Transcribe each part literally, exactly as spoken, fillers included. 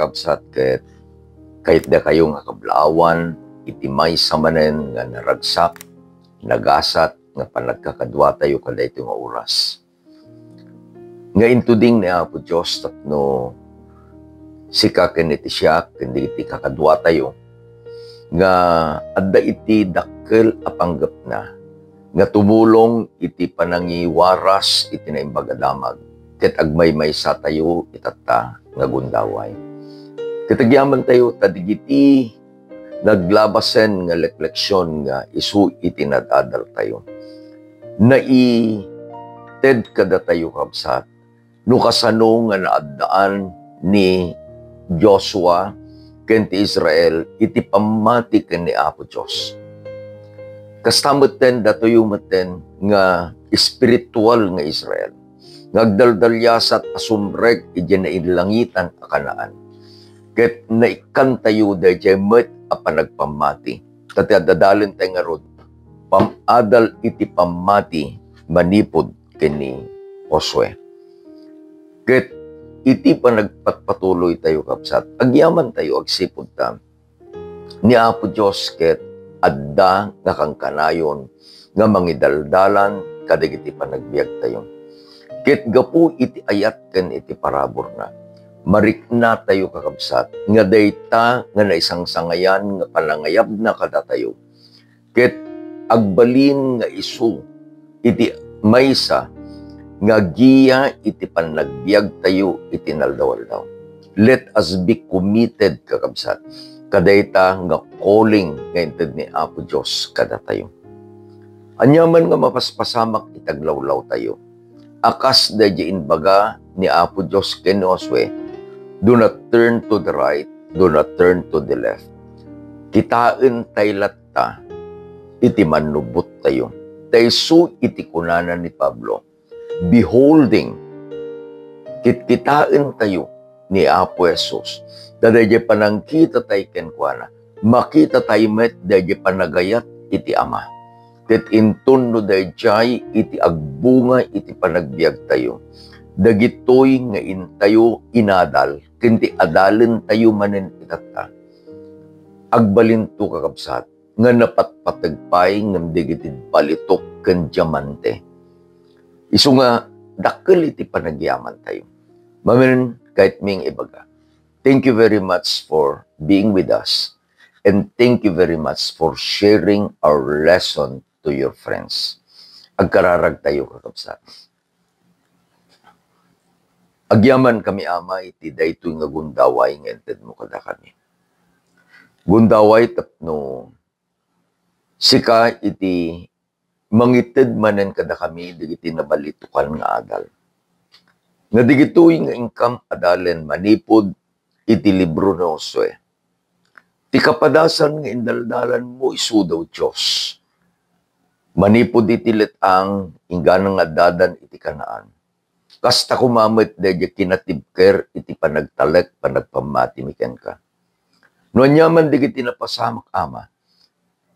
kakabsat, ket kayatdakayo nga kablaawan iti maysa manen nga naragsak, nagasat nga panagkakaduatayo kadaytoy nga oras. Nga intuding ni Apo Dios tapno sika ken iti siak ken dagiti kakaduatayo nga adda iti dakkel a panggepna nga tumulong iti panangiwaras iti Naimbag a Damag ket agmaymaysatayo itatta nga gundaway. Ket agyamantayo ta dagiti naglabasen nga lekleksion nga isu iti nadadaltayo. Naited kadatayo, kabsat, no kasano nga naaddaan ni Joshua ken ti Israel iti pammati ken ni Apo Dios. Kasta metten datoyo metten nga espiritual nga Israel, nga agdaldaliasat a sumrek idiay nainlangitan a Canaan. Ket naikkantayo daydiay met a panagpammati. Ta ti ad-adalentayo ngarud, pam-adal iti pammati manipud ken ni Josue. Ket iti panagpatpatuloytayo, kabsat, agyamantayo agsipud ta ni Apo Dios ket adda nga kankanayon nga mangidaldalan kadagiti panagbiagtayo. Ket gapu iti ayat ken iti paraburna, mariknatayo, kakabsat, nga dayta nga naisangsangayan nga panangayabna kadatayo ket agbalin nga isu iti maysa nga giya iti pannagbiagtayo iti naldaw-aldaw. Let us be committed, kakabsat, kadayta nga calling nga inted ni Apo Dios kadatayo. Ania man nga mapaspasamak iti aglawlawtayo, a kas daydiay imbaga ni Apo Dios ken ni Josue, "Do not turn to the right, do not turn to the left." Kitaentay latta iti mannubbottayo. Ta isu iti kunana ni Pablo, "Beholding," kitkitaentayo ni Apo Jesus. Ta daydiay panangkitatayo kenkuana, makitatay met daydiay panagayat iti Ama. Ket inton no daydiay iti agbunga iti panagbiagtayo, dagitoy nga intayo inadal ken ti adalentayo manen itatta. Agbalinto, kakabsat, nga napatpateg pay ngem dagiti balitok ken diamante. Isu nga dakkel iti panagyamantayo. Manen, kayatmi nga ibaga, thank you very much for being with us, and thank you very much for sharing our lesson to your friends. Agkararagtayo, kakabsat. Agyamankami, Ama, iti daytoy nga gundaway nga intedmo kadakami. Gundaway tapno sika iti mangited manen kadakami dagiti nabalitokan nga adal. Nga dagitoy nga inkam adalen manipud iti libro ni Josue. Ti kapadasan nga indaldalanmo isuda, O Dios. Manipud iti let-ang, inggana nga addadan iti Canaan. Kasta koma met daydiay kinatibker iti panagtalek, panagpammatimi kenka. No aniaman dagiti napasamak, Ama,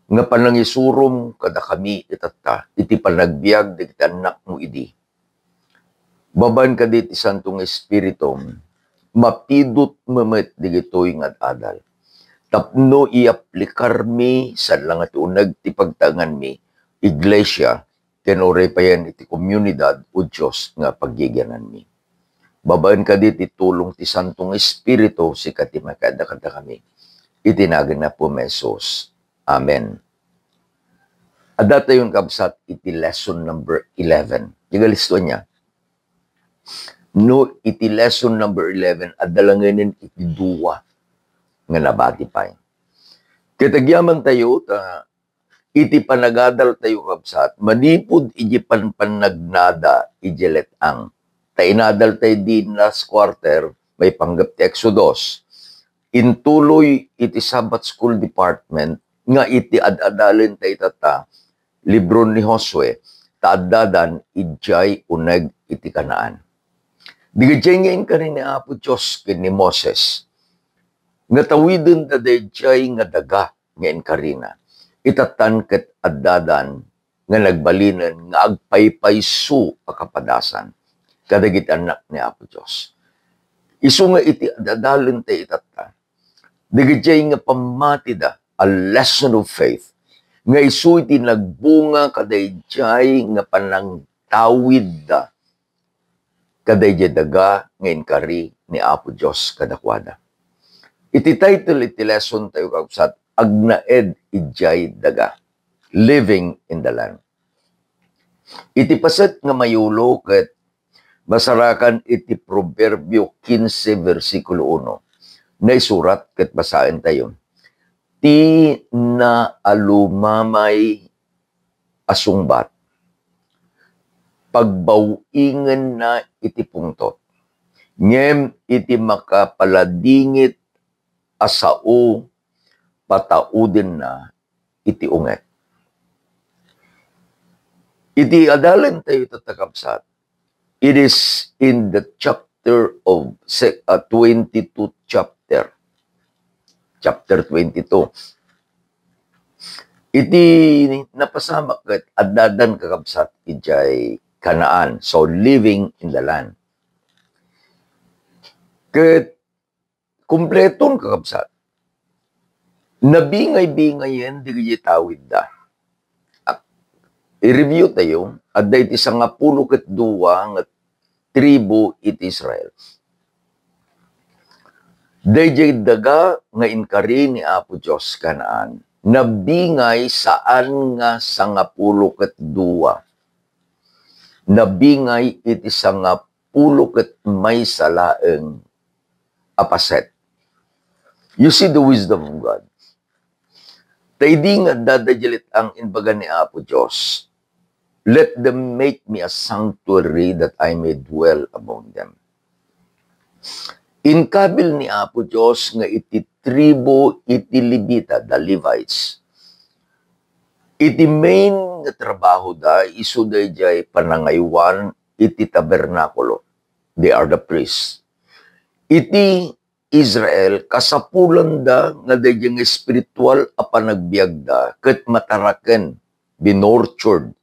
nga panangisurom kadakami itatta iti panagbiag dagiti annakmo idi, babaen kadi ti Santo nga Espiritum, mapidutmi met dagitoy nga ad-adal. Tapno iaplikarmi, saan la nga ti uneg ti pagtaenganmi, iglesia, ken uray payen iti komunidad, O Dios, nga paggigiananmi. Babaen kadi ti tulong ti Santo nga Espiritu, sika ti makaadda kadakami. Iti nagan ni Apo Jesus. Amen. Addatayon, kabsat, iti lesson number eleven. Diga listo ania? No, iti lesson number eleven, adda langenen iti dua nga nabati pay. Ket agyamantayo ta iti panagadaltayo, kabsat, manipud iti panpannagnada iti let-ang. Ta inadaltayo di last quarter, maipanggep ti Exodus. Intuloy iti Sabbath School Department nga iti ad-adalentayo itatta, libro ni Josue, ta addadan idiay uneg iti Canaan. Dagijay nga inkari ni Apo Dios ken ni Moses, nga tawidenda daydiay nga daga nga inkarina. Itattan ket addadan nga nagbalinen nga agpaypayso a kapadasan kadagiti annak ni Apo Dios. Isu nga iti adadalentayo itatta, dagijay nga pammatida a lesson of faith, nga isu iti nagbunga kadayjay nga panangtawidda kadayjay daga nga inkari ni Apo Dios kadakuada. Iti title iti lesson tayo, kabsat, Agnaed Idiay Daga, Living in the Land. Iti paset nga mayulo ket masarakan iti Proverbio quince, bersikulo uno. Naisurat ket basaentayo, "Ti naalumamay a sungbat, pagbaw-ingenna iti pungtot, ngem iti makapaladingit a sao, pataudenna iti unget." Iti adalentayo itatta, kabsat, it is in the chapter of se-, uh, twenty-two chapter. Chapter twenty-two. Iti napasamak ket addadan, kakabsat, idiay Canaan. So, living in the land. Ket kumpleton, kakabsat. Nabingay-bingayen dagiti tawidda. Ah, i-review tayo, adda iti sangapulo ket dua nga tribu iti Israel. Dayjay daga nga inkari ni Apo Dios Canaan, nabingay saan nga sangapulo ket dua. Nabingay iti sangapulo ket maysa laeng a paset. You see the wisdom of God. Ta idi nga adda dayjay let-ang, imbaga ni Apo Dios, "Let them make me a sanctuary that I may dwell among them." Inkabil ni Apo Dios nga iti tribu iti Levita, the Levites, iti main nga trabahoda, isu dayjay panangaywan iti tabernakulo. They are the priests. Iti Israel, kasapulanda nga dayjay nga espiritual a panagbiagda ket mataraken, binurtured,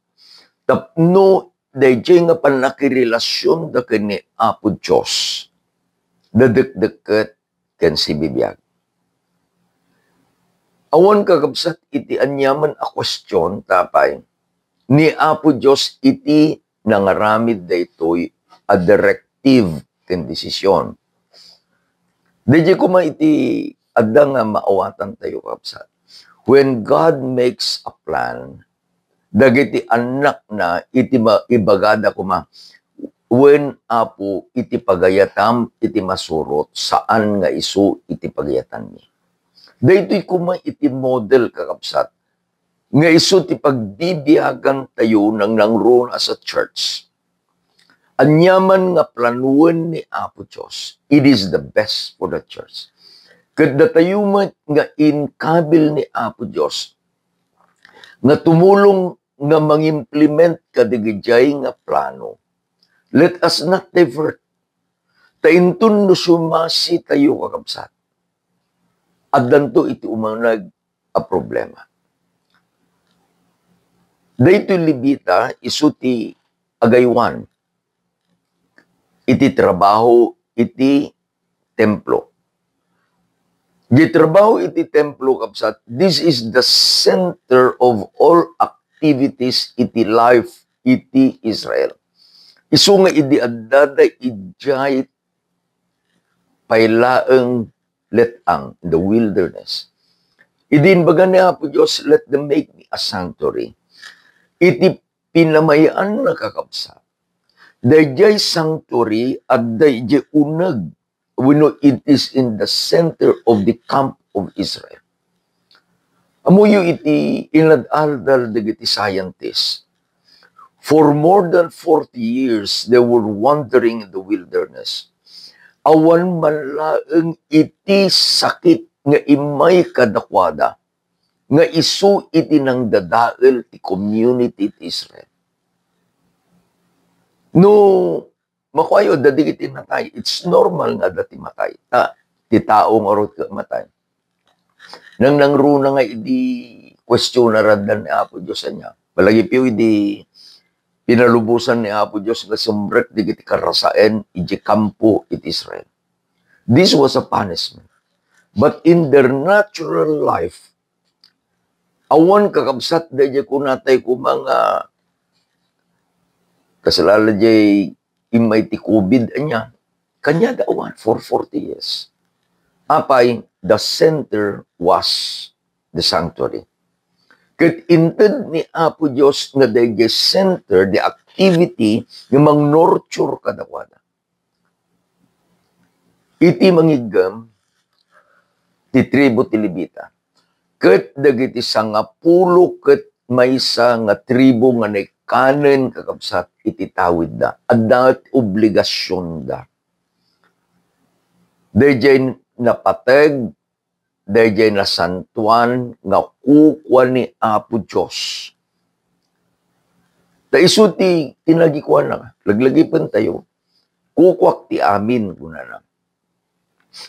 tapno dayjay nga pannakirelasionda ken ni Apo Dios, dadekdekket ken sibibiag. Awan, kakabsat, iti aniaman a question, ta apay, ni Apo Dios iti nangaramid daytoy a directive ken desisyon. Dayjay koma iti adda nga maawatantayo, kabsat. When God makes a plan, dagiti annakna iti ma-, ibagada koma, "Wen, Apo, iti pagayatam iti masurot, saan nga isu iti pagayatanmi." Daytoy koma iti model, kakabsat, nga isu ti pagbibiagantayo nangnangruna as a church. Aniaman nga planuan ni Apo Dios, it is the best for the church. Ket datayo met nga inkabil ni Apo Dios nga tumulong nga mangimplement kadagijay nga plano, let us not divert. Ta inton no sumasitayo, kakabsat, addanto iti umaneg a problema. Daytoy Levita, isu ti agaywan iti trabaho iti templo. Di trabaho iti templo, kabsat, this is the center of all activities iti life iti Israel. Isu nga idi addada idiay pay laeng let-ang, in the wilderness. Idi imbaga ni Apo Dios, "Let them make me a sanctuary." Iti pinamay-anna, kakabsat, dayjay sanctuary adda idiay uneg, wenno it is in the center of the camp of Israel. Ammoyo iti inad-aldal dagiti scientists. For more than forty years, they were wandering in the wilderness. Awan man laeng iti sakit nga immay kadakuada nga isu iti nangdadael ti community ti Israel. No makuayo, adda dagiti natay. It's normal nga adda ti matay. Ta, ti tao ngarud ket matay. Nangnangruna nga idi kuestionarandan ni Apo Dios ania. Palagipyo idi pinalubosan ni Apo Dios nga sumrek dagiti karasaen idiay kampo iti Israel. This was a punishment. But in their natural life, awan, kakabsat, daydiay kunatay koma nga kasla daydiay immay ti covid ania. Kaniada awan for forty years. Apay, the center was the sanctuary. Ket inted ni Apo Dios nga daydiay center, the activity nga mangnorture kadakuada. Iti mangiggem ti tribu ti Levita, ket dagiti sangapulo ket maysa nga tribu nga naikkanen, kakabsat, iti tawidda, adda ti obligasionda. Daydiay napateg, daydiay nasantoan nga kukua ni Apo Dios. Ta isu ti kinagikuana, laglagipentayo, "Kukuak ti amin," kunana.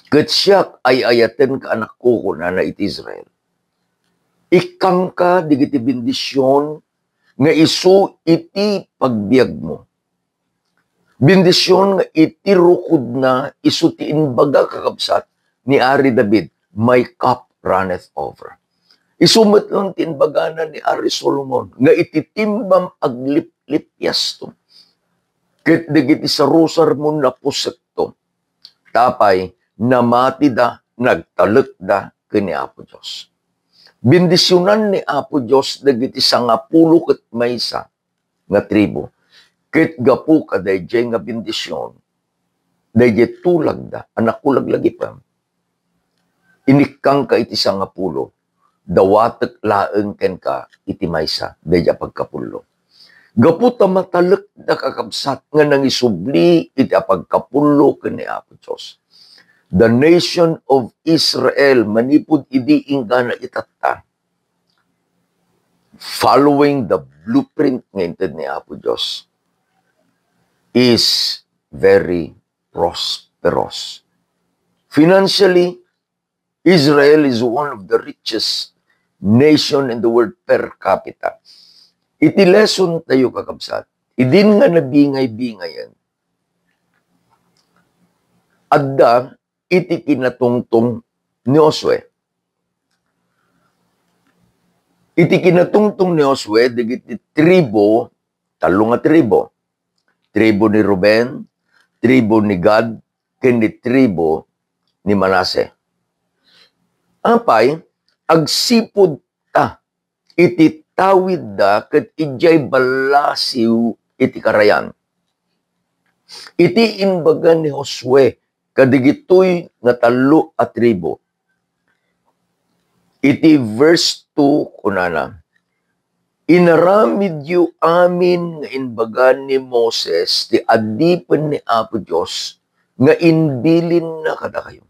"Ket siak, ay-ayatenka, anakko," kunana iti Israel. Ikkangka dagiti bendision nga isu iti pagbiagmo. Bendision nga iti rukodna isu ti imbaga, kakabsat, ni Ari David, "My cup runneth over." Isu met laeng ti imbagana ni Ari Solomon nga iti timbam agliplipiastom, ket dagiti sarusarmo napusektom. Ta apay, namatida, nagtalekda ken ni Apo Dios. Bendisionan ni Apo Dios dagiti sangapulo ket maysa nga tribu. Ket gapu kadaydiay nga bendision, daydiay tulagda, anakko, laglagipem, inikkangka iti sangapulo, dawatek laeng kenka iti maysa, daydiay a pagkapullo. Gapu ta matalekda, kakabsat, nga nangisubli iti a pagkapullo ken ni Apo Dios. The nation of Israel, manipud idi inggana itatta, following the blueprint nga inted ni Apo Dios, is very prosperous. Financially, Israel is one of the richest nation in the world per capita. Iti lesson tayo, kakabsat, idin nga nabingay-bingayen, adda iti kinatungtong ni Josue. Iti kinatungtong ni Josue, dagiti tribu, tallo nga tribu. Tribu ni Ruben, tribu ni Gad, ken ni tribu ni Manase. Apay, agsipud ta iti tawidda ket idiay ballasiw iti karayan. Iti imbaga ni Josue kadigitoy nga tallo a tribu, iti verse two, kunana, "Inaramidyo amin nga imbaga ni Moses ti adipen ni Apo Dios nga imbilinna kadakayo.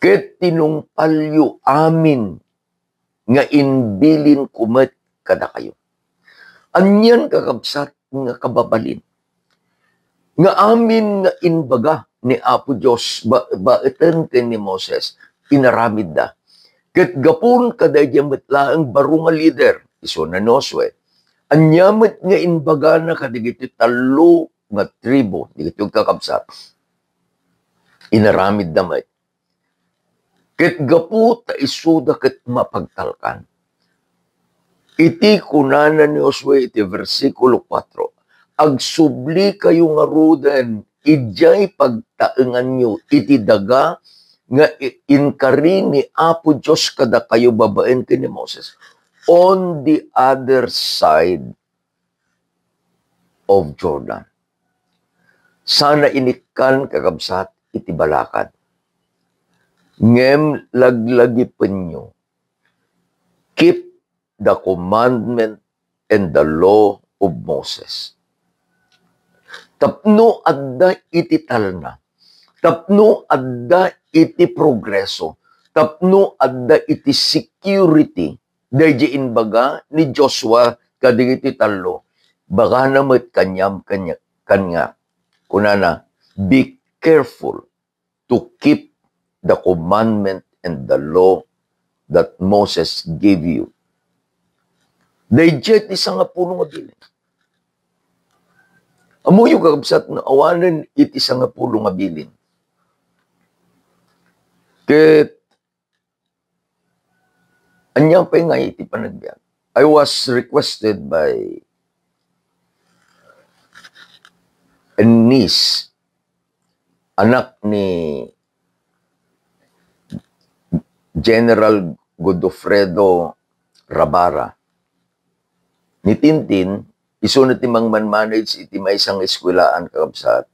Ket tinungpalyo amin nga imbilinko met kadakayo." Anian, kakabsat, nga kababalin nga amin nga imbaga ni Apo Dios ba-, baeten ken ni Moses, inaramidda. Ket gapun kadaydiay met laeng baro nga lider, isuna ni Josue, ania met nga imbagana kadagiti tallo nga tribu, dagiti, kakabsat, inaramidda met. Ket gapu ta isuda ket mapagtalkan, iti kunana ni Josue iti bersikulo kuatro, "Agsublikayo ngaruden idiay pagtaenganyo iti daga nga i-, inkari ni Apo Dios kadakayo babaen ken ni Moses on the other side of Jordan." Sana inikkan, kakabsat, iti balakad. Ngem laglagipenyo, keep the commandment and the law of Moses. Tapno adda iti talna, tapno adda iti progreso, tapno adda iti security, daydi imbaga ni Joshua kadagiti tallo, bagana met kaniam, kaniak, kaniak. Kunana, "Be careful to keep the commandment and the law that Moses gave you." Daydiay ti sangapulo nga bilin. Ammoyo, kakabsat, no awanen iti sangapulo nga bilin, Ket ania pay nga iti panagbiag? I was requested by a niece, anak ni General Godofredo Rabara. Ni Tintin, isuna ti mangmanmanage iti maysa nga eskuelaan, kakabsat,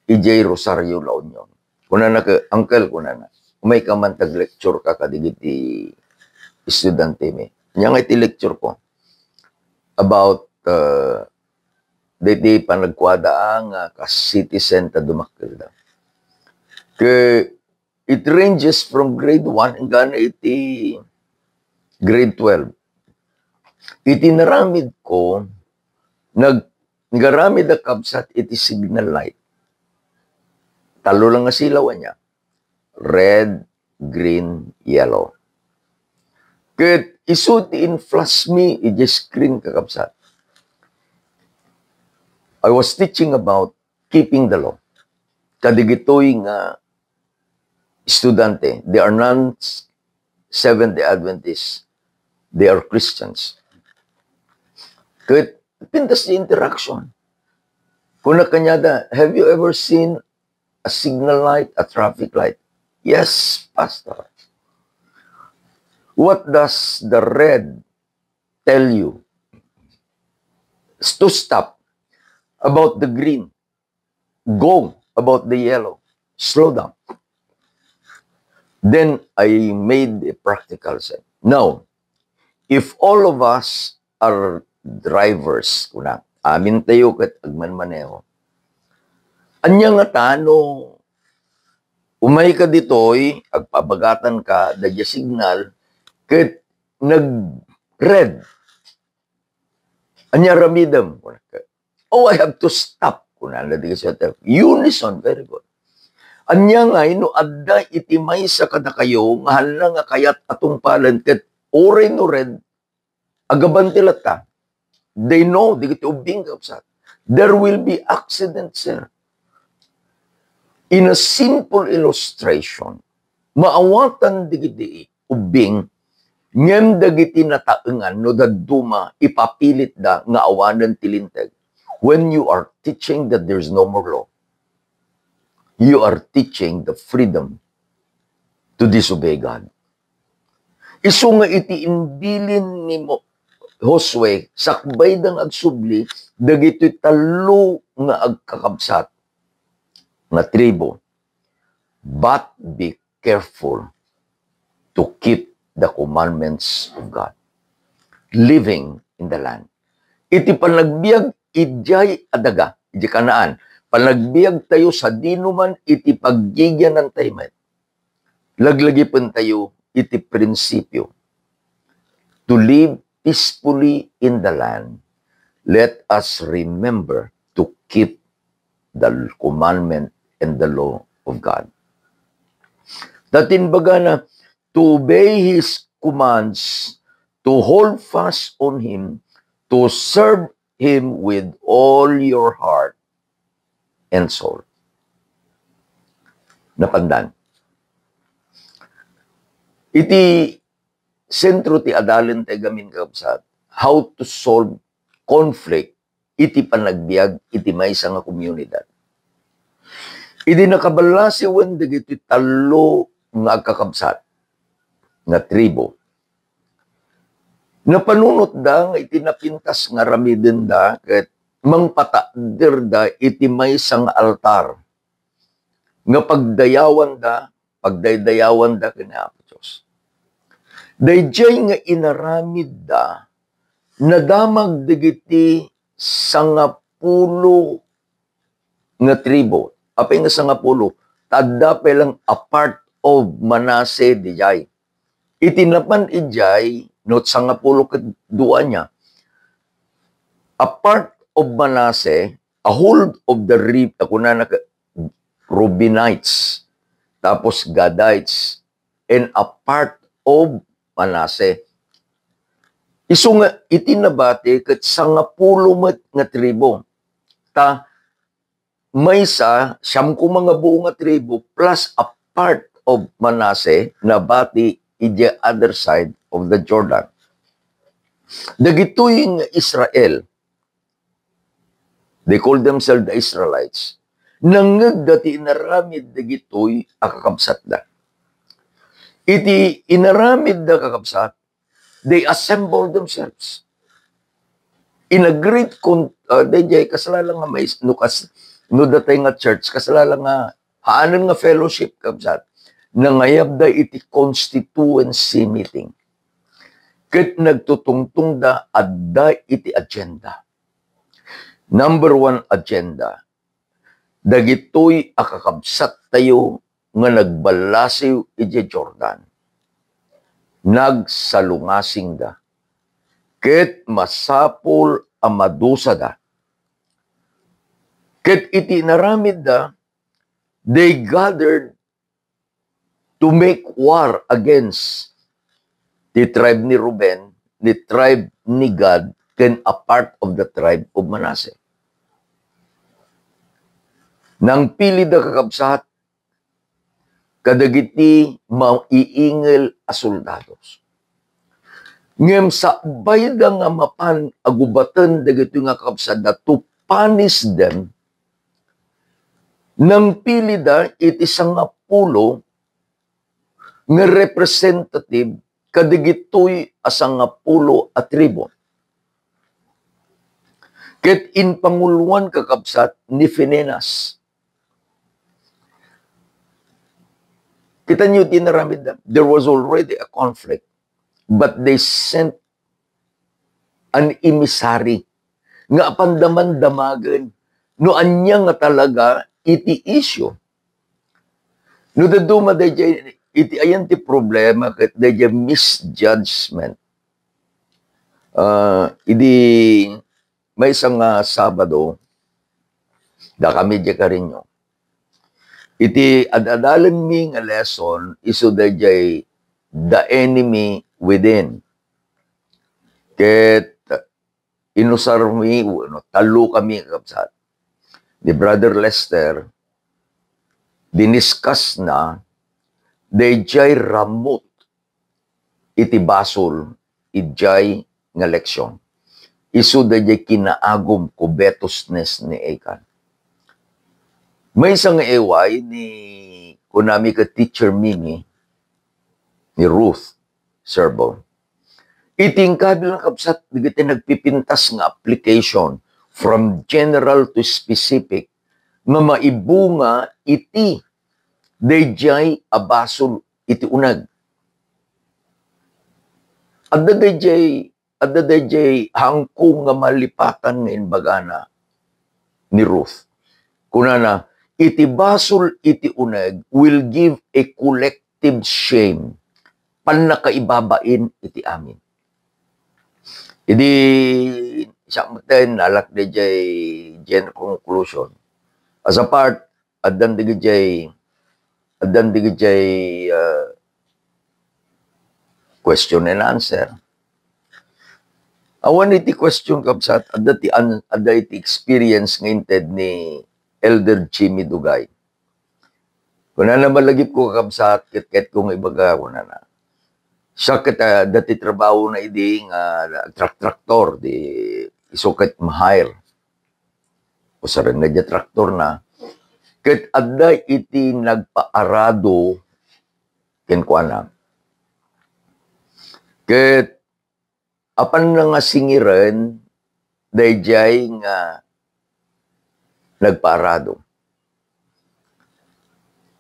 idiay Rosario, La Union. Kunana, "Uncle," kunana, "umayka man, tag-lecture ka kadagiti estudiantemi." Ania nga iti lecture ko? About, uh, daydi panagkuada, ah, nga kas citizen ta dumakkelda. Ket it ranges from grade one enggana iti grade twelve. Iti naramid ko, nag-, nagaramid a kabsat iti signal light. Tallo lang nga silaw ania. Red, green, yellow. Ket isu ti in-flash mi idiay screen, kakabsat. I was teaching about keeping the law. Kadagitoy nga estudiante, they are non Seventh-day Adventists, they are Christians. Ket pintas ti interaction. Kuna kaniada, "Have you ever seen a signal light, a traffic light?" "Yes, Pastor." "What does the red tell you?" "To stop." "About the green." "Go." "About the yellow." "Slow down." Then I made a practical sense. Now, if all of us are drivers, kuna, amin tayo ket agmanmaneho. Ania ngata no umayka ditoy, agpabagatanka, daydiay signal, ket nag-red. Ania aramidem? "Oh, I have to stop," kunana dagiti estudiante. Unison, very good. Ania ngay no adda iti maysa kadakayo nga haan nga kayat a tungpalen ket uray no red, agabante latta? They know, dagiti ubbing, kabsat. There will be accidents, sir. In a simple illustration, maawatan dagiti ubbing, ngem dagiti nataengan no dadduma, ipapilitda nga awanen ti linteg. When you are teaching that there's no more law, you are teaching the freedom to disobey God. Isu nga iti imbilin ni Mo-, Josue, sakbayda nga agsubli dagitoy tallo nga agkakabsat nga tribu. "But be careful to keep the commandments of God." Living in the land. Iti panagbiag idiay a daga, idiay Canaan, panagbiag tayo sadino man iti paggigianan tayo met, laglagipen tayo iti prinsipio. To live peacefully in the land, let us remember to keep the commandment and the law of God. Datin bagana, to obey His commands, to hold fast on Him, to serve Him with all your heart and soul. Napandan. Iti sentro ti adalen tayo gamin, kabsat, how to solve conflict iti panagbiag iti maysa nga komunidad. Idi nakaballasiwen dagiti tallo nga agkakabsat nga tribu, napanunotda nga iti napintas nga aramidenda ket mangpatakderda iti maysa nga altar nga pagdayawanda, pagdaydayawanda ken ni Apo Dios. Daydiay nga inaramidda, nadamag dagiti sangapulo nga tribu. Apay nga sangapulo? Ta adda pay lang a part of Manasseh diay. Iti napan idiay, no, sangapulo ket dua nia. A part of Manasseh, a hold of the re-, a kunana ka, Reubenites, tapos Gadites, and a part of Manasseh. Isu nga, iti nabati ket sangapulo met nga tribu. Ta maysa, siam koma nga buo nga tribu plus a part of Manasseh, nabati idiay other side of the Jordan. Dagitoy nga Israel, they call themselves the Israelites. Nangngegda ti inaramid dagitoy a kakabsatda. Iti inaramidda, kakabsat, they assemble themselves in a great con-, uh, dayjay kasla la nga mais-, no kas-, no datay nga church, kasla la nga haanen nga fellowship, kabsat, nangayabda iti constituency meeting. Ket nagtutungtongda adda iti agenda. Number one agenda, dagitoy a kakabsattayo nga nagballasiw idiay Jordan, nagsalungasingda, ket masapul a madusada. Ket iti inaramidda, they gathered to make war against the tribe ni Ruben, the tribe ni Gad, ken a part of the tribe of Manasseh. Nangpilida, kakabsat, kadagiti maiingel a soldados. Ngem sabayda nga mapan a gubaten dagitoy nga kakabsatda to punish them, nangpilida iti sangapulo nga representative kadagitoy a sangapulo a tribu. Ket impanguloan, kakabsat, ni Finenas. Kita niyo ti inaramidda. There was already a conflict, but they sent an emissary nga apan damdamagen no ania nga talaga iti issue. No dadduma dayjay, iti ayan ti problema ket dayjay misjudgment. Ah, idi maysa nga Sabado, dakami diay Carreño. Iti ad-adalanmi nga lesson, isu dayjay The Enemy Within. Ket inusarmi, wenno tallo kami, kakabsat. Ni Brother Lester, diniscuss na dayjay ramut iti basol idiay nga leksion. Isu dayjay kinaagum, covetousness ni Achan. Maysa nga iway ni, kunami ket, Teacher Mimi, ni Ruth Serbo. Iti inkabil, kakabsat, dagiti nagpipintas nga application from general to specific nga maibunga iti dayjay a basol iti uneg. Adda dayjay, adda dayjay hangko nga malipatan nga imbagana ni Ruth. Kunana, "Iti basol iti uneg will give a collective shame." Pannakaibabain iti amin. Idi, siak met, nalak dayjay general conclusion. As a part, addan dagijay, addan dagijay, ah, question and answer. Awan iti question, kabsat, adda ti an-, adda iti experience nga inted ni Elder Jimmy Dugay. Kunana, malagipko, kabsat, ket, ket kung ibaga, kunana. Siak ket, ah, adda ti trabahona idi nga agtrak-traktor, di isu ket ma-hire. Usarenna diay traktorna. Ket adda iti nagpaarado kenkuana. Ket apanna nga singiren daydiay nga nagpaarado.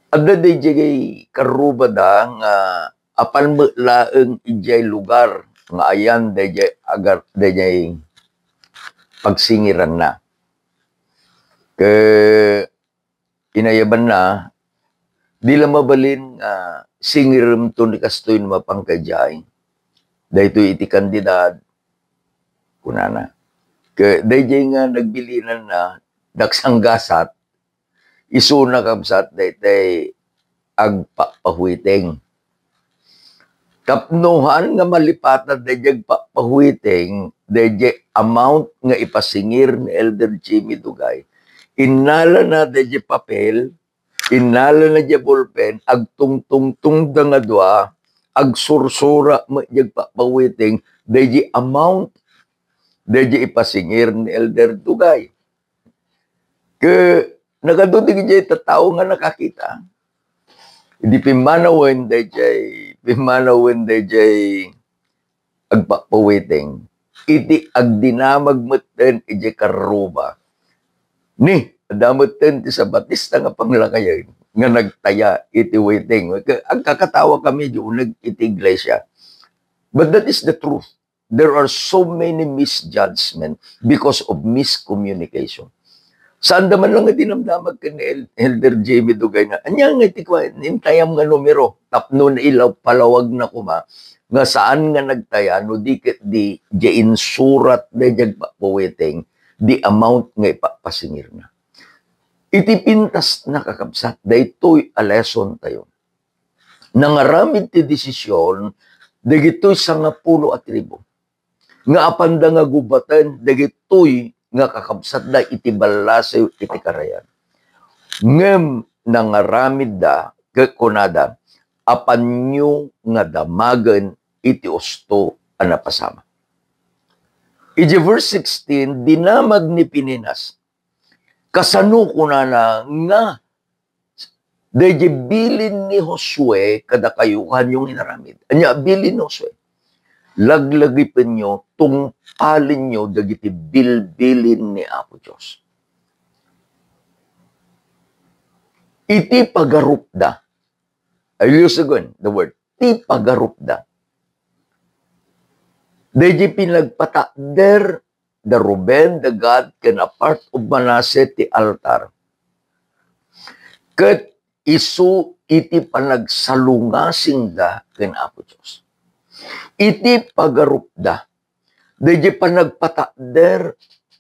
Adda daydiay karrubada nga apan met laeng idiay lugar nga ayan daydiay agar-, daydiay pagsingiranna. Ket inayabanna, di la mabalin nga singiremto ni kastoy no mapan ka idiay. Daytoy iti kandidat, kunana. Ket daydiay nga nagbilinanna, daksanggasat, isuna, kabsat, daytoy agpapahuiting. Tapno haan nga malipatan daydiay agpapahuiting, daydiay amount nga ipasingir ni Elder Jimmy Dugay, innalana daydiay papel, Innalana diay ballpen, agtungtungtongda nga dua, agsursura met diay agpapawaiting, daydiay amount, daydiay ipasingir ni Elder Dugay. Ket nagadu dagiti tattao nga nakakita. Idi pimmanawen daydiay, pimmanawen daydiay agpapawaiting, iti agdinamag metten idiay karruba. Ni, adda metten ti Sabatista nga panglangayen nga nagtaya iti waiting. Agkakatawa kami di uneg iti iglesia. But that is the truth. There are so many misjudgment because of miscommunication. Saan da man lang nga dinamdamag ken ni El-, Elder Jimmy Dugay na, "Ania nga iti kua-, intayam nga numero?" Tapno nailaw-, palawag na koma, nga saan nga nagtaya, no di ket di, di insurat, di diay agpapawaiting, di amount nga ipapasingirna. Iti pintas na, kakabsat, daytoy a lesson tayo. Nangaramid ti desisyon dagitoy sangapulo a tribu nga apanda nga gubaten dagitoy nga kakabsatda iti ballasiw iti karayan. Ngem nangaramidda ket kunada, "Apanyo nga damagen iti usto a napasamak." Iti verse sixteen, dinamag ni Fineas. Kasano kunana nga daydi bilin ni Josue kadakayo, kaanyo nga inaramid? Ania bilin ni Josue? Laglagipenyo, tungpalenyo dagiti bilbilin ni Apo Dios. Iti pagarupda, I use again the word, ti pagarupda. Daydi pinagpatakder da Ruben, da Gad, ken a part of Manasseh ti altar. Ket isu iti panagsalungasingda ken Apo Dios. Iti pagarupda, daydi panagpatakder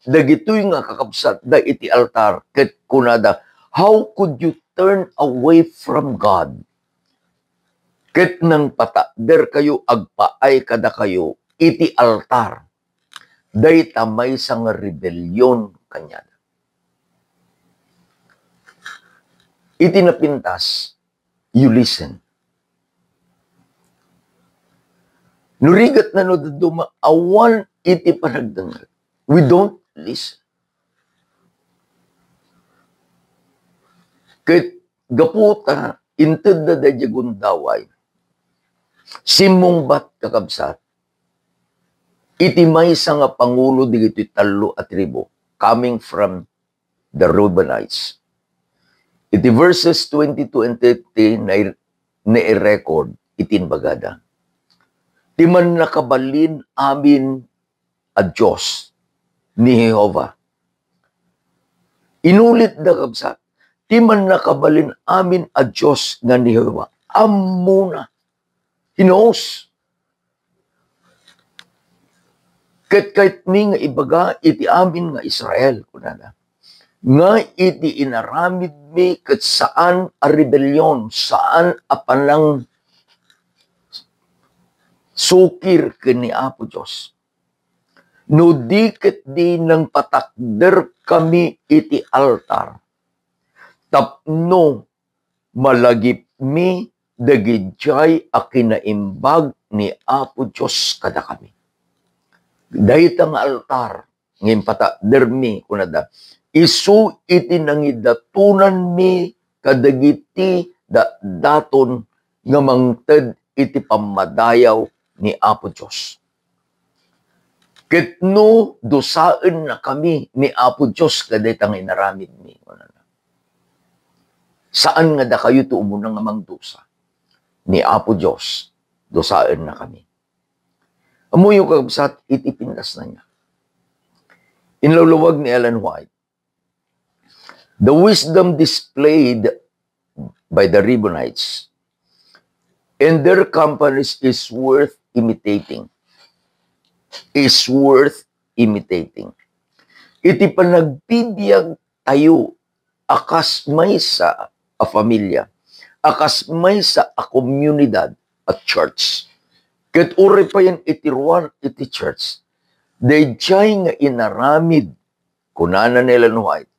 dagitoy nga kakabsatda iti altar, ket kunada, "How could you turn away from God?" Ket nangpatakderkayo, agpaay kadakayo iti altar. Dayta maysa nga rebellion kaniada. Iti napintas, you listen. No rigat na no dadduma, awan iti panagdengngeg. We don't listen. Ket gapu ta intedda daydiay gundaway, simmungbat, kakabsat, iti maysa nga pangulo dagitoy tallo a tribu, coming from the Reubenites. Iti verses twenty-two and thirty, nai-, nai-record iti imbagada, "Ti mannakabalin amin a Dios ni Jehovah." Inulitda, kabsat, "Ti mannakabalin amin a Dios nga ni Jehovah." Ammona. He knows. Ket kayatmi nga ibaga iti amin nga Israel, kunana, nga iti inaramidmi ket saan a rebellion, saan a panangsukir ken ni Apo Dios. No di ket di nangpatakderkami iti altar tapno malagipmi dagidiay a kinaimbag ni Apo Dios kadakami. Dayta nga altar nga impatakdermi, kunada, isu iti nangidatonanmi kadagiti da-, daton nga mangted iti pammadayaw ni Apo Dios. Ket no dusaennakami ni Apo Dios kadayta nga inaramidmi, kunana, saan nga dakayo ti umuna nga mangdusa. Ni Apo Dios, dusaennakami. Ammoyo, kakabsat, iti pintasna nga. Inlawlawag ni Ellen White, "The wisdom displayed by the Reubenites and their companies is worth imitating." Is worth imitating. Iti panagbibiag tayo a kas maysa a familia, a kas maysa a komunidad, a church. Ket uray payen iti ruar iti church, daydiay nga inaramid, kunana ni Ellen White,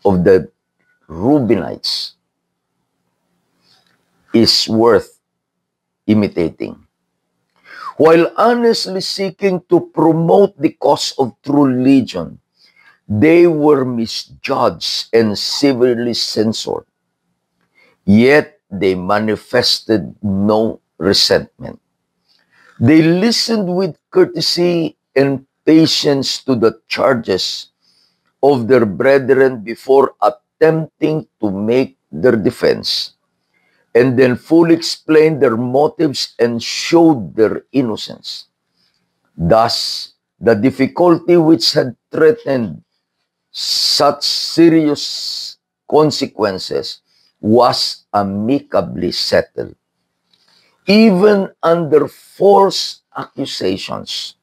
of the Reubenites is worth imitating. While earnestly seeking to promote the cause of true religion, they were misjudged and severely censored. Yet they manifested no resentment. They listened with courtesy and patience to the charges of their brethren before attempting to make their defense, and then fully explained their motives and showed their innocence. Thus, the difficulty which had threatened such serious consequences was amicably settled. Even under false accusations,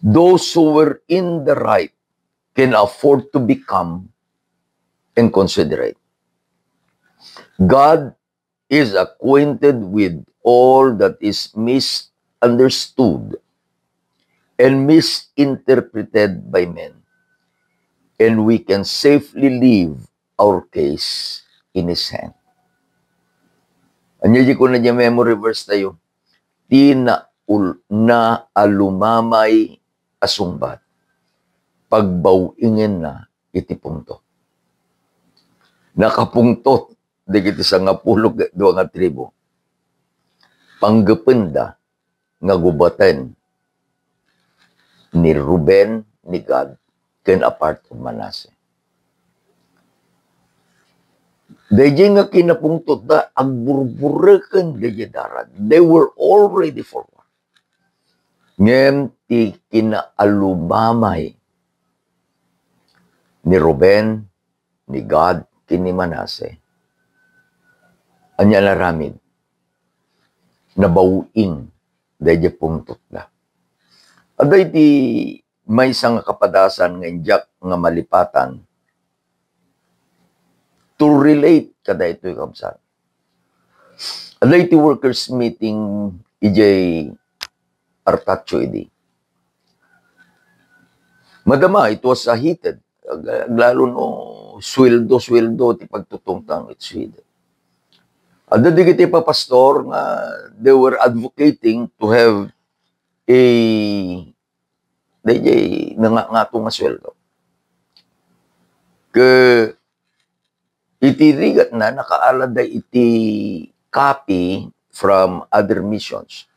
those who were in the right can afford to be calm and considerate. God is acquainted with all that is misunderstood and misinterpreted by men, and we can safely leave our case in His hand. Ania di kuna diay memory verse tayo? Ti naul-, naalumamay a sungbat, pagbaw-ingenna iti pungtot. Nakapungtot dagiti sangapulo ket dua nga tribu. Panggependa nga gubaten ni Ruben, ni Gad, ken a part of Manasseh. Daydiay nga kinapungtotda, agburbureken daydiay darat. They were all ready for war. Ngem ti kinaalumamay ni Ruben, ni Gad, ken ni Manasseh, ania naramid? Nabaw-ing daydiay pungtotda. Adda iti maysa nga kapadasan nga indiak nga malipatan to relate kadaytoy, kabsat. Adda iti workers meeting idiay Artacho idi. Madama, it was a heated. Ag-, aglalo no, sweldo, sweldo ti pagtutungtang, it's heated. Adda dagiti papastor nga they were advocating to have a, daydiay nga, ngato nga sweldo. Ke, iti rigatna, nakaalada iti copy from other missions.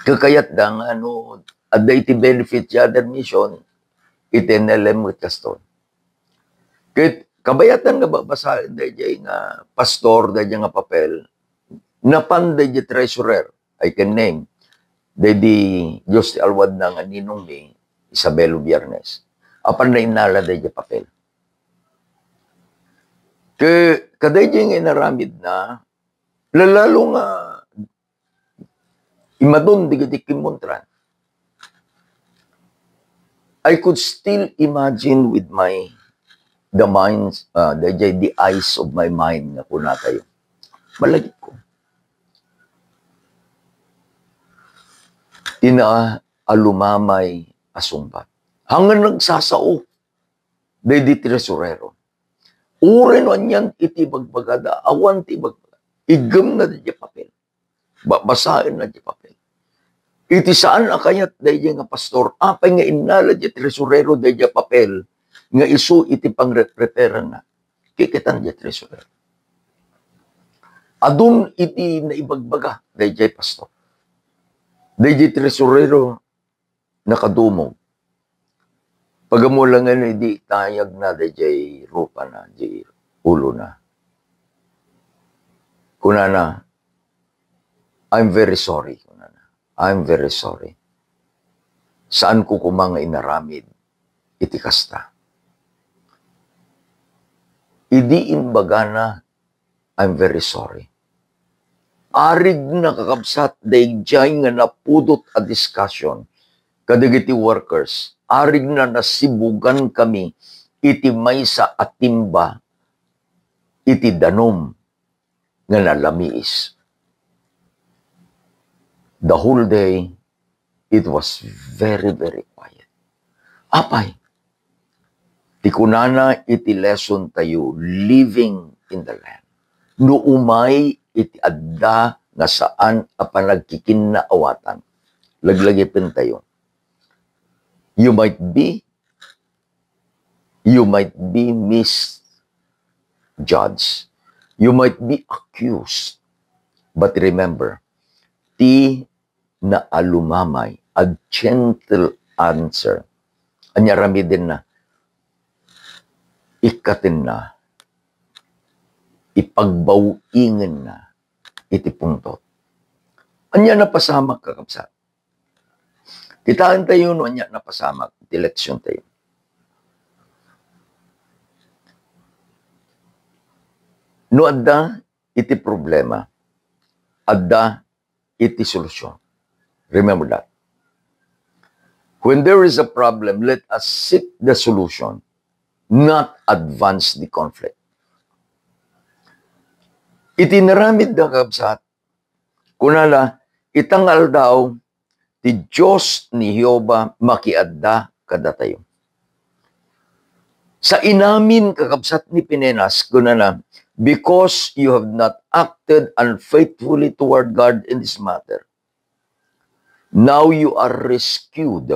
Kakayatda nga no adda iti benefit ti other mission, iti N L M ket kastoy. Ket kabayatan nga babasaen daydiay nga pastor, daydiay nga papel, napan daydiay treasurer, I can name, daydi Dios ti alwadna nga ninong mi, Isabel Ubiernes. Apan nainnala daydiay papel. Ke, kadaydiay nga inaramidna, lalalo nga imadun dagiti kimmuntran. I could still imagine with my, the minds, uh, the, the eyes of my mind nga kunatayo. Malagipko. Ti naalumamay a sungbat. Hangin nagsasao daydi tresurero. Uray no anian iti ibagbagada, awan ti ibagbaga. Iggemna daydi papel. Babasaenna ti papel. Iti saan a kayat daydi nga pastor, apay nga innala di tresurero daydi papel nga isu iti pangrepreparanna? Kikitan di tresurero. Adun iti naibagbaga daydi pastor. Daydi tresurero, nakadumog. Pagamulangen idi itayagna daydiay rupana, di ulona. Kunana, "I'm very sorry," kunana. "I'm very sorry. Saanko koma nga inaramid iti kasta." Idi imbagana, "I'm very sorry." Arigna, kakabsat, daydiay nga napudot a discussion kadagiti workers. Arigna nasibugan kami iti maysa a timba iti danum nga nalamiis. The whole day, it was very, very quiet. Apay, Ti kunana iti lesson tayo, living in the land. No umay iti adda nga saan a panagkikinnaawatan, laglagipen tayo. You might be, you might be misjudged. You might be accused. But remember, ti naalumamay, a gentle answer. Ania aramidenna? Ikkatenna, ipagbaw-ingenna iti pungtot. Ania napasamak, kakabsat? Kitaen tayo no ania napasamak ti leksion tayo. No adda iti problema, adda iti solusyon. Remember that. When there is a problem, let us seek the solution, not advance the conflict. Iti inaramidda, kakabsat, kunana, ita nga aldaw, ti Dios ni Jehovah makiadda kadatayo. Sa inamin, kakabsat, ni Finenas, kunana, "Because you have not acted unfaithfully toward God in this matter, now you are rescued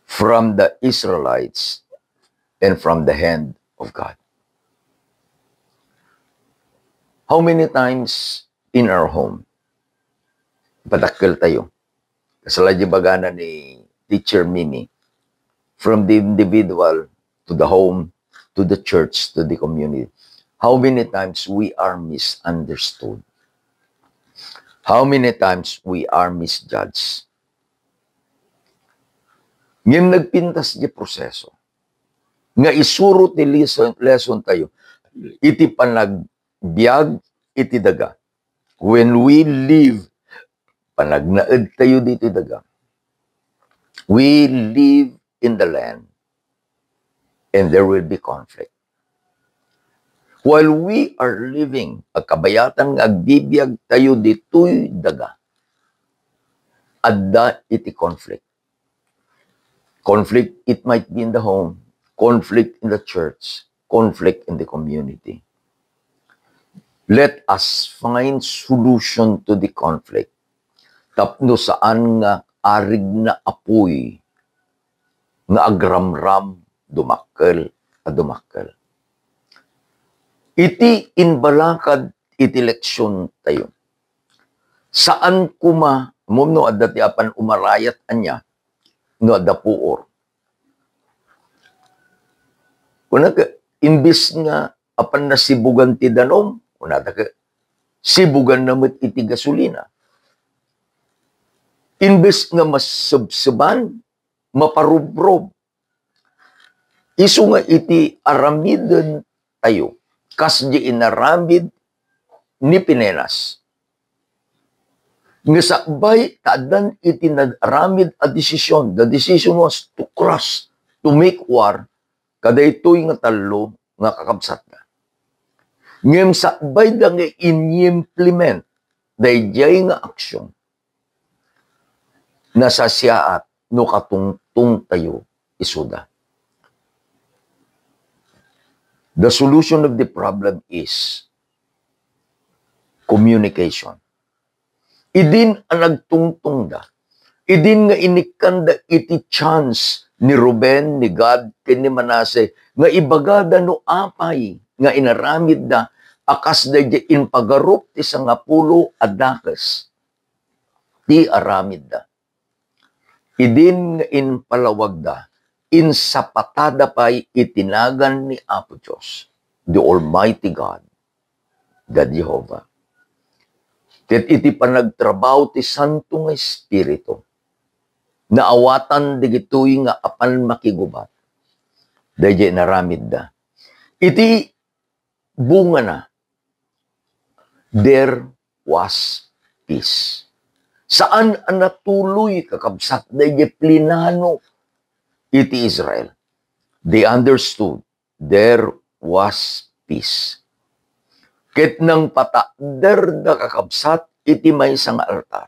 from the Israelites and from the hand of God." How many times in our home, padakkel tayo, kasla di bagana ni Teacher Mimi, from the individual to the home, to the church, to the community, how many times we are misunderstood? How many times we are misjudged? Ngem nagpintas di proseso nga isuro ti lesson, lesson tayo iti panagbiag iti daga. When we live, panagnaed tayo ditoy daga. We live in the land, and there will be conflict. While we are living, agkabayatan nga agbibiag tayo ditoy daga, adda iti conflict. Conflict, it might be in the home, conflict in the church, conflict in the community. Let us find solution to the conflict. Tapno saan nga arigna apuy nga agramram, dumakkel a dumakkel. Iti imbalakad iti leksion tayo, saan koma, mom no adda ti apan umarayat ania, no adda puor. Kunaka, imbes nga apan nasibugan ti danum, kunataka, sibuganna met iti gasolina. Imbes nga masebseban, maparubrob. Isu nga iti aramiden tayo, kas di inaramid ni Finenas. Nga sakbay ta addan iti naaramid a desisyon, the decision was to crush, to make war, kadaytoy nga tallo nga kakabsatda. Ngem sakbayda nga in-implement daydiay nga aksyon, nasasiaat no katungtong tayo isuda. The solution of the problem is communication. Idin a nagtungtongda, idin nga inikkanda iti chance ni Ruben, ni Gad, ken ni Manase nga ibagada no apay nga inaramidda a kas daydiay impagarup ti sangapulo a dakes ti aramidda. Idin nga impalawagda, insapatada pay iti nagan ni Apo Dios, the Almighty God, the Jehovah. Ket iti panagtrabaho ti Santo nga Espiritu, naawatan dagitoy nga apan makigubat daydiay inaramidda. Iti bungana, there was peace. Saan a natuloy, kakabsat, daydiay plinano iti Israel. They understood there was peace. Ket nangpatakderda, kakabsat, iti maysa nga altar.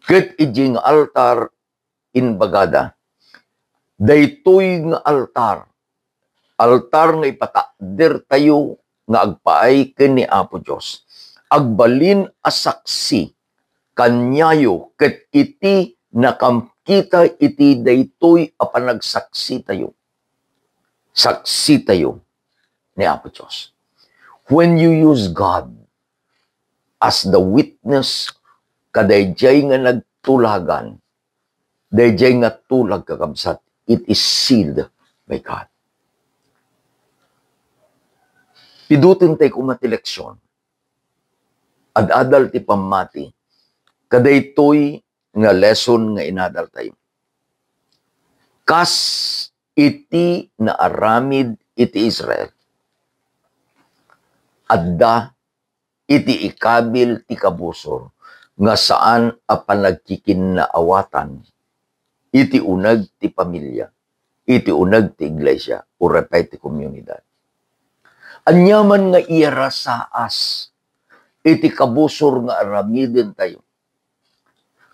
Ket idiay nga altar, inbagada, Daytoy nga altar, altar nga ipatakdertayo nga agpaay ken ni Apo Dios, agbalin a saksi kaniayo ket iti nakakita iti daytoy a panagsaksitayo. Saksitayo ni Apo Dios. When you use God as the witness, kadaydiay nga nagtulagan, daydiay nga tulag, kakabsat, it is sealed by God. Pidutentayo koma ti leksion. Ad-adal ti pammati. Kadaytoy nga lesson nga inadaltayo. Kas iti naaramid iti Israel, adda iti ikabil ti kabusor nga saan a panagkikinnaawatan iti uneg ti pamilia, iti uneg ti iglesia, uray pay ti komunidad. Aniaman nga iyarasaas iti kabusor nga aramidentayo.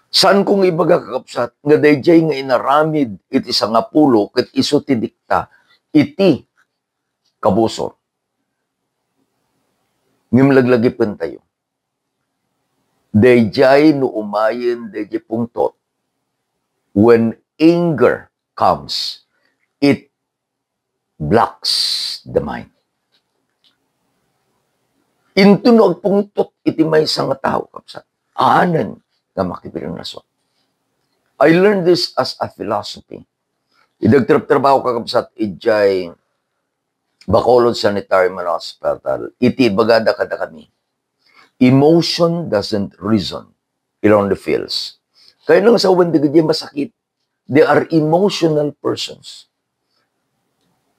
Saanko nga ibaga, kakabsat, nga daydiay nga inaramid iti sangapulo ket isu ti dikta iti kabusor. Ngem laglagipentayo. Daydiay no umayen daydiay pungtot, when anger comes, it blocks the mind. Inton no agpungtot iti maysa nga tao, kabsat, awanen nga makipirinason. I learned this as a philosophy. Idi agtrabtrabaho, kakabsat, idiay Bacolod Sanitarium and Hospital, iti ibagada kadakami, emotion doesn't reason, it only feels. Kayatna nga sawen dagiti masakit, they are emotional persons.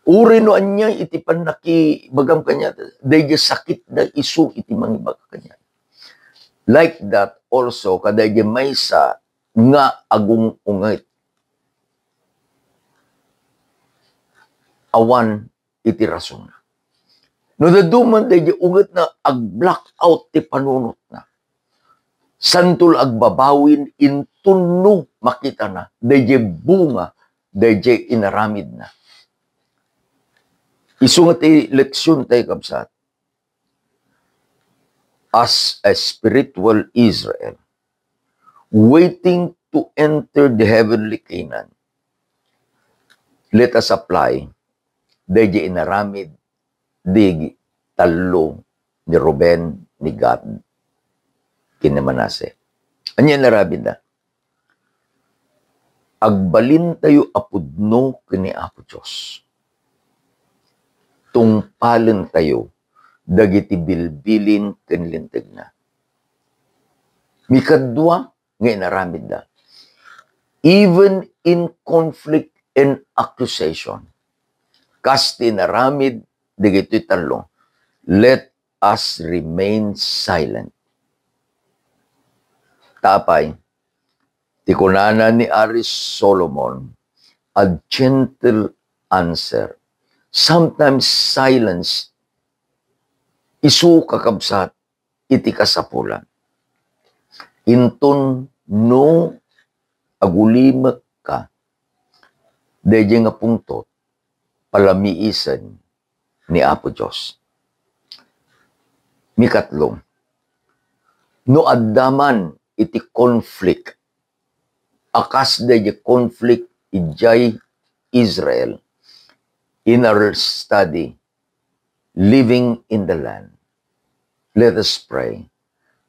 Uray no ania iti pannakibagam kaniada, daydiay sakitda isu iti mangibaga kaniada. Like that also, kadaydiay maysa nga agung-unget. Awan iti rasonna. No dadduma daydiay ungetna, ag-blackout ti panunotna. Saanto la agbabawin inton no makitana daydiay bunga daydiay inaramidna. Isu nga ti leksiontayo, kabsat, as a spiritual Israel, waiting to enter the heavenly Canaan, let us apply daydiay inaramid di tallo, ni Ruben, ni Gad, ken ni Manase. Ania inaramidda? Agbalintayo a pudno ken ni Apo Dios. Tungpalentayo dagiti bilbilin ken lintegna. Mikadua nga inaramidda, even in conflict and accusation, kas ti inaramid dagitoy tallo, let us remain silent. Ta apay, ti kunana ni Ari Solomon, a gentle answer. Sometimes silence isu, kakabsat, iti kasapulan. Inton no agulimekka daydiay nga pungtot, palamiisen ni Apo Dios. Mikatlo, no adda man iti conflict a kas daydiay conflict idiay Israel, in our study, Living in the Land, let us pray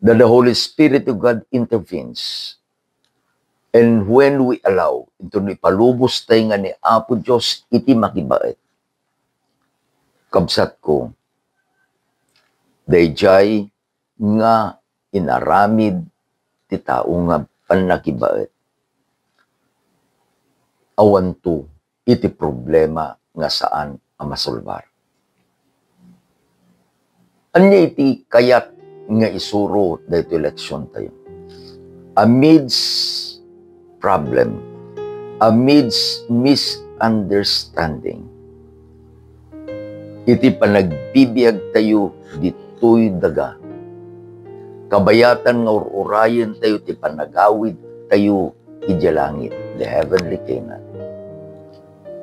that the Holy Spirit of God intervenes. And when we allow, inton ipalubos tayo nga ni Apo Dios iti makibaet, kabsatko, daydiay nga inaramid ti tao nga pannakibaet, awanto iti problema nga saan a masolbar. Ania iti kayat nga isuro daytoy leksiontayo? Amidst problem, amidst misunderstanding, iti panagbibiagtayo ditoy daga, kabayatan nga ur-urayentayo ti panagawidtayo idiay langit, the heavenly Canaan.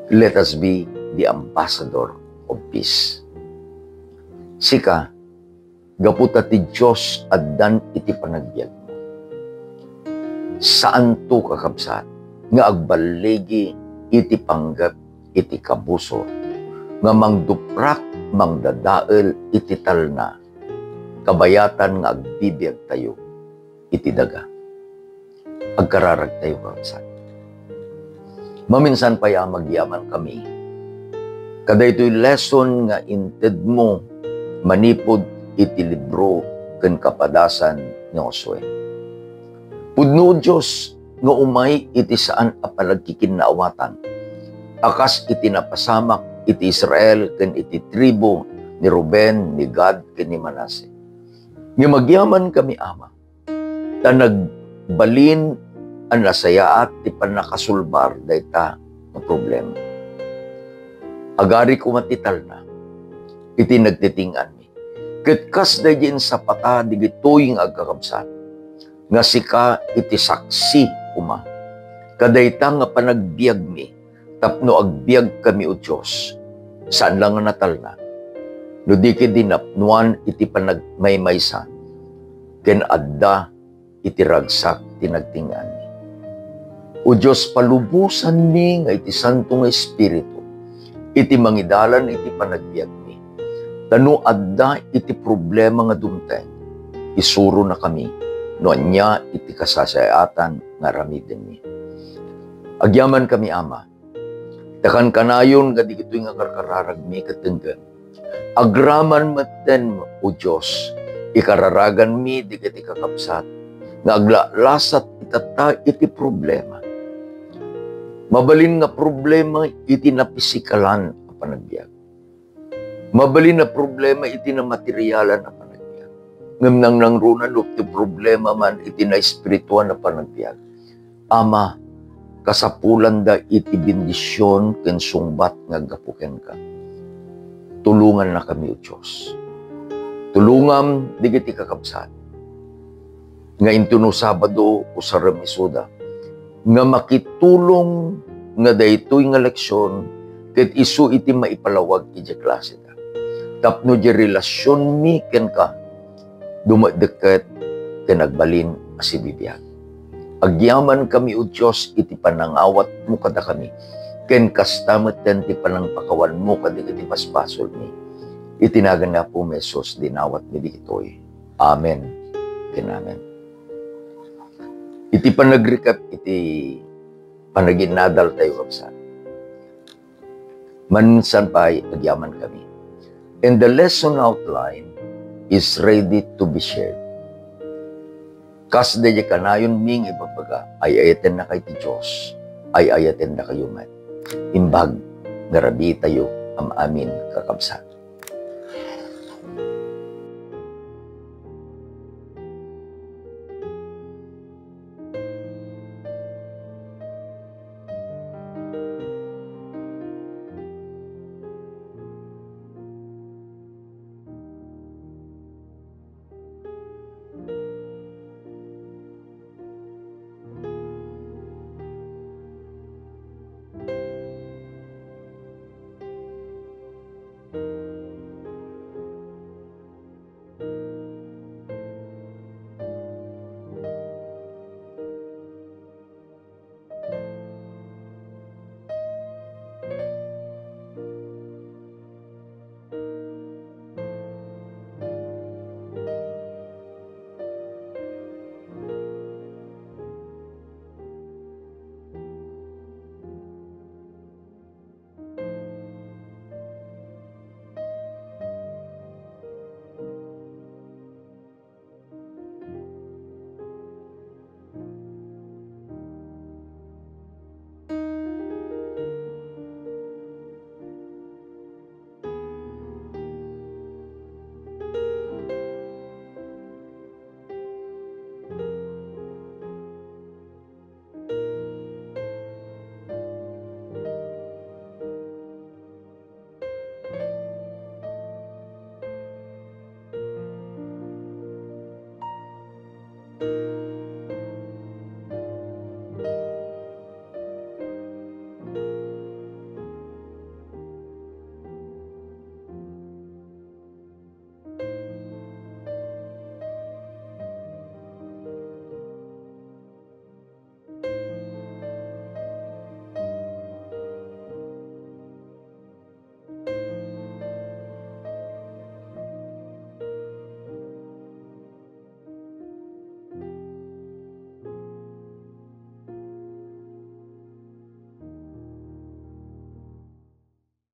Let us be the ambassador of peace. Sika, gapu ta ti Dios addan iti panagbiagmo. Saanto, kakabsat, nga agballigi iti panggep iti kabusor nga mangduprak, mangdadael iti talna, kabayatan nga agbibiagtayo iti daga. Agkararagtayo, kakabsat. Maminsan pay a magyamankami kadaytoy lesson nga intedmo manipud iti libro ken kapadasan ni Josue. Pudno, O Dios, nga umay iti saan a panagkikinnaawatan, a kas iti napasamak iti Israel ken iti tribu ni Ruben, ni Gad, ken ni Manase. Ngem agyamankami, Ama, ta nagbalin a nasayaat ti pannakasolbar dayta nga problema. Agari koma ti talna iti nagtiting-anmi, ket kas daydi insapata digitoy nga agkakabsat, nga sika iti saksi koma kadayta nga panagbiagmi, tapno agbiagkami, O Dios, saan la nga natalna, no di ketdi napnoan iti panagmaymaysa ken adda iti ragsak ti nagting-anmi. O Dios, palubosanmi nga iti Santo nga Espiritu iti mangidalan iti panagbiagmi, ta no adda iti problema nga dumteng, isuronakami no ania iti kasasayaatan nga aramidenmi. Agyamankami, Ama, ta kankanayon nga digitoy nga karkararagmi ket denggem, agraman metten, O Dios, ikararaganmi digiti kakabsat nga aglalasat itatta iti problema. Mabalin nga problema iti napisikalan a panagbiag. Mabalin a problema iti namaterialan a panagbiag. Ngem nangnangruna no ti problema man iti naespirituan a panagbiag. Ama, kasapulanda iti bendision ken sungbat nga aggapu kenka. Tulongannakami, O Dios. Tulongam digiti kakabsat nga intono Sabado usarem isuda nga makitulong nga daytoy nga leksion ket isu iti maipalawag iti klaseda. Tapno di relasionmi kenka dumekdeket ken agbalin a sibibiag. Agyamankami, O Dios, iti panangawatmo kadakami, ken kasta metten ti panangpakawanmo kadagiti basbasolmi. Iti nagan ni Apomi Jesus, dinawatmi dagitoy. Amen ken amen. Iti panagrecap iti panaginadaltayo, kabsat, maminsan pay agyamankami. And the lesson outline is ready to be shared. Kas daydi kanayonmi nga ibagbaga, ay-ayatennaka iti Dios, ay-ayatendakayo met. Imbag nga rabitayo am-amin, kakabsat.